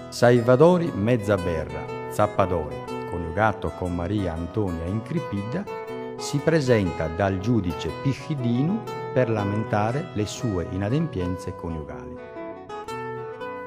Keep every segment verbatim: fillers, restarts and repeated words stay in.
Salvadori Mezzaberra, zapadori, coniugato co Maria Antonia Incripida, si presenta dal giudice Pichidinu per lamentare le sue inadempienze coniugali.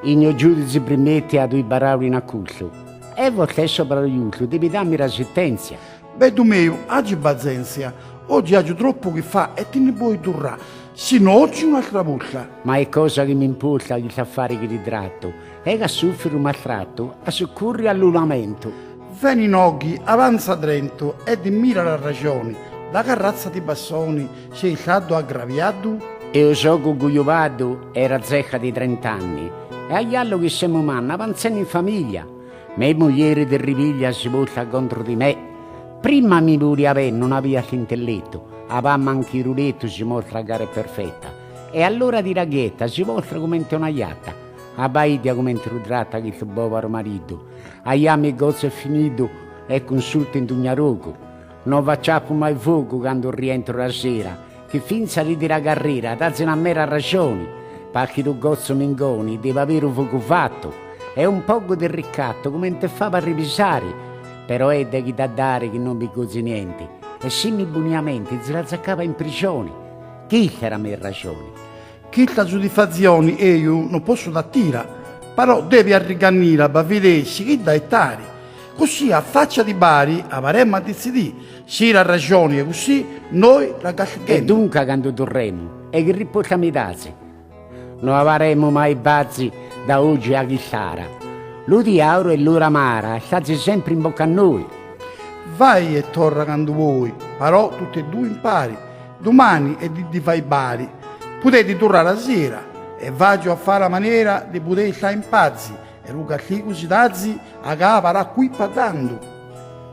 Igno giudizi, primeti a dui parauli in acultu, e vostè sopraiutu devi darmi la sentenzia. Beddu meu, agi pazenzia, ogi agiu troppu chi fà e ti ni voi turrà, si no ogi un'altra volta. Ma è cosa chi m'importa chilt'affari chi ti trattu, e ch'à suffriu un maltrattu, a succurri a lu lamentu. Veni inoghi, avanza drentu, e dimmi la ragioni, da ch'arrazza di bassoni sei statu aggraviatu? Eu sogu guiuvadu, era zeca di trent'anni, e a iallu chi semu manna, avanzemu in famiglia. Me muglieri di riviglia si volta contru di me. Prima mi vulia ben, non avia ch'intellettu, a bamma ancu in lu lettu si mostra cara e perfetta, e allora di raghetta si mostra cumenti una iatta. A baidia cumenti lu tratta chiltu povaru maridu, a ià mi gozzu è finidu e cunsultu in dugna rogu. No va ciappu mai fogu candu rientru la sera, chi finza di tirà carrera, dazi na mera ragioni, parchì lu gozzu mingoni deve avere u fogu fattu, e un pocu di ricattu, cumenti fava a rivisari, però è de chi t'à dari chi non mi gozi nienti, e si mi buniamenti zi la zaccava in prigioni. Chista era me ragioni. Chilta suddifazioni eiu no possu dà tira, però devi arriganila, ba videi si ch'idda è tari. Cusì a faccia di bari avaremu a dicidì, si la ragioni è cusì, noi la castigemu. E dunca candu turremu, e chi risposta mi dazi? No avaremu mai pazi da ogi a chist'ara. Lu diauru e l'ura amara stazi sempri in bocca a noi. Vai e torra candu voi, però tutti e dui impari. Dumani è dì di fai bari. Pudeti turrà la sera, e vagiu a fà la manera di pudei stà in pazi, e lu castigu si dazi a ca avarà culpa tandu.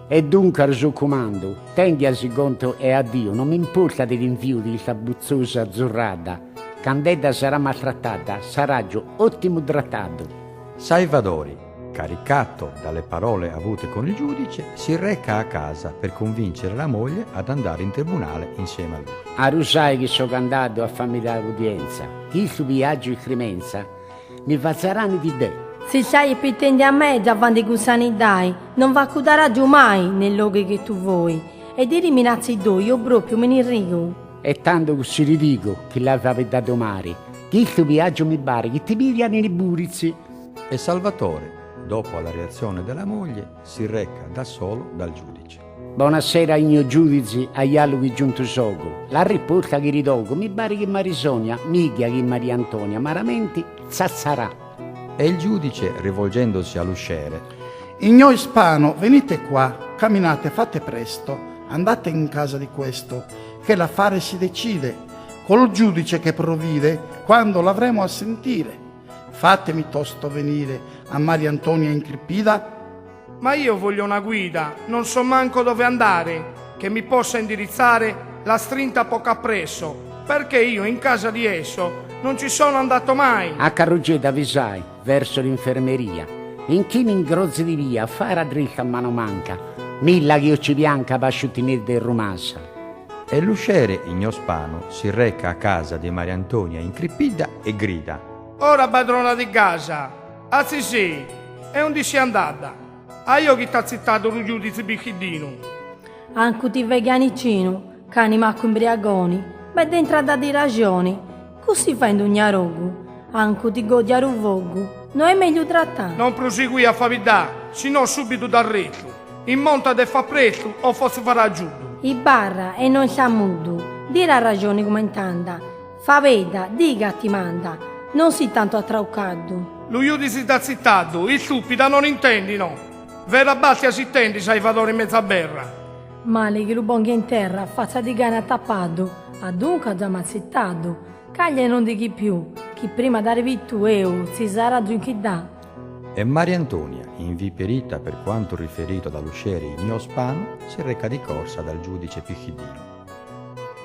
E dunca lu so cumandu, tenghia si contu e a Diu, non m'importa di l'inviu di chista buzzosa zurrada, cand'edda sarà maltrattada, saragiu ottimu trattadu. Salvadori, caricato dalle parole avute con il giudice, si reca a casa per convincere la moglie ad andare in tribunale insieme a lui. A lu sai chi sogu andadu a fammi l'audienza, chistu viagiu i crimenza mi fazarani di te. Si sai pitendi a me, già vandi cun sanidai, non v'accudaragiu mai ne loghi che tu voi, e di riminazzi doi io propriu mi n'irrigu. E tandu cusì li digu, chi l'avia dadu mari, chistu viagiu mi pari chi ti pigliani li burizi. E Salvatore, dopo la reazione della moglie, si reca da solo dal giudice. Bonasera, igno giudizi, a iallu chi giuntu sogu. La risposta chi li dogu mi pari chi Marisonia, miglia chi Maria Antonia, maramenti zazzarà. E il giudice, rivolgendosi all'usciere: Igno Ispano, venite qua, caminate, fate presto, andate in casa di questo, che l'affare si decide, col giudice che provvide, quando l'avremo a sentire. Fatemi tosto venire a Maria Antonia Incripida. Ma io voglio una guida, non so manco dove andare, che mi possa indirizzare la strinta poco appresso, perché io in casa di esso non ci sono andato mai. A carrugeta visai verso l'infermeria, in chi m'ingrozi di via, fara dritta a mano manca, milla chi oci bianca, pasciutinedda e rumasa. E l'usciere, igno Spano, si reca a casa di Maria Antonia Incripida e grida: Ora, padrona di casa, azi sì, e undi sì andada? A io chi t'ha zitadu lu giudizi Pichidinu. Ancu ti veghi a Nicinu, cani macu imbriagoni, bè, dentrada di ragioni, cusì fa in dugna rogu, ancu ti godia lu fogu, no è megliu trattà? Non proseguì a favidà, si no subitu t'arrestu. In monta de fa prestu o fossi faragiudu. Ibarra e non sa mudu, dì la ragioni cument'anda. Faveda, diga ti manda, non si tantu attraucadu. Lu iudisi t'ha zitadu, i stupida non intendino. Vera batia si tendi, Salvadori Mezzaberra. Mali chi lu ponghi in terra, faza di cane ha tapadu, adunca già m'ha zitadu. Caglia e non dighi più, chi prima d'arrivì tu eu, si sarà giunchida. E Maria Antonia, inviperita per quanto riferito dall'usciere igno Spano, si reca di corsa dal giudice Pichidinu.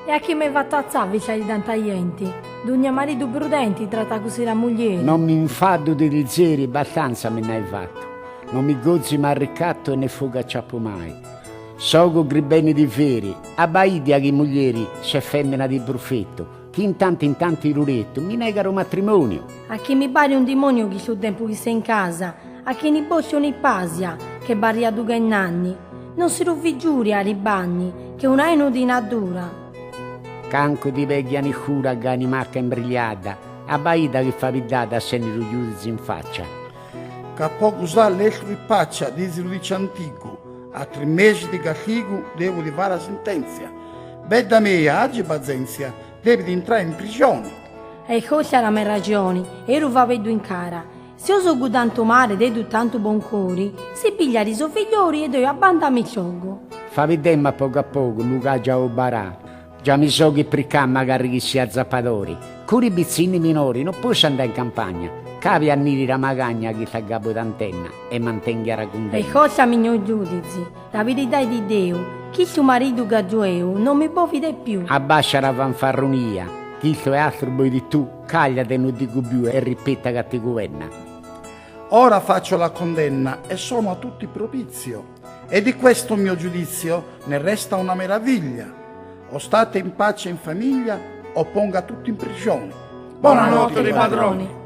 E a chi m'hai fatu azà, vista di tanta ienti? Dugna maridu prudenti tratta cusì la muglieri. Non m'infadu di lizeri, bastanza mi n'hai fatu. Non mi gozi mai ricattu e né foga ciappu mai. Sogu gribeni di feri, a baidia chi muglieri, se femina di prufetu. Chi in tanti in tanti lu letu mi nega lu matrimoniu. A chi mi pari un dimoniu chistu tempu chi sei in casa, A chini bosciu ni pasia, che barria dughennanni, non si lu figiuri a ribanni, che un ainu di natura. Cancu di peghia ni cura, gh'ani maca imbrigliada, a baida chi fa piddada seni lu giudizi in facia. Ca pocu sa l'estru di pacia, disi lu dici antigu, a tri mesi di castigu devu di far a sentenzia. Bedda mia, agi pazenzia, devi di intrar in prisioni. E coscia la me ragioni, eru faveddu in cara, se io sogu tantu mare, dedu tantu bon cori, si pigliari so figliori e doi a banda mi sogu. Favidemma pocu a pocu, lu ca già obarà. Già mi sogu pricà, magari chi sia zapadori. Curi bizzini minori, non possu andà in campagna. Capi a niri la magagna chi t'agabu tantenna e mantenghi a ra cundenna. E coscia, migno giudizi, la viridai di Deu, chistu maridu ca giueu non mi bovi de più. Abbascia la fanfarrunia, chistu e altru boi di tu, caglia te no digu più e ripeta ca ti cuvenna. Ora faccio la condenna e sono a tutti propizio, e di questo mio giudizio ne resta una meraviglia. O state in pace in famiglia, o pongo a tutti in prigione. Bonanotte, padroni.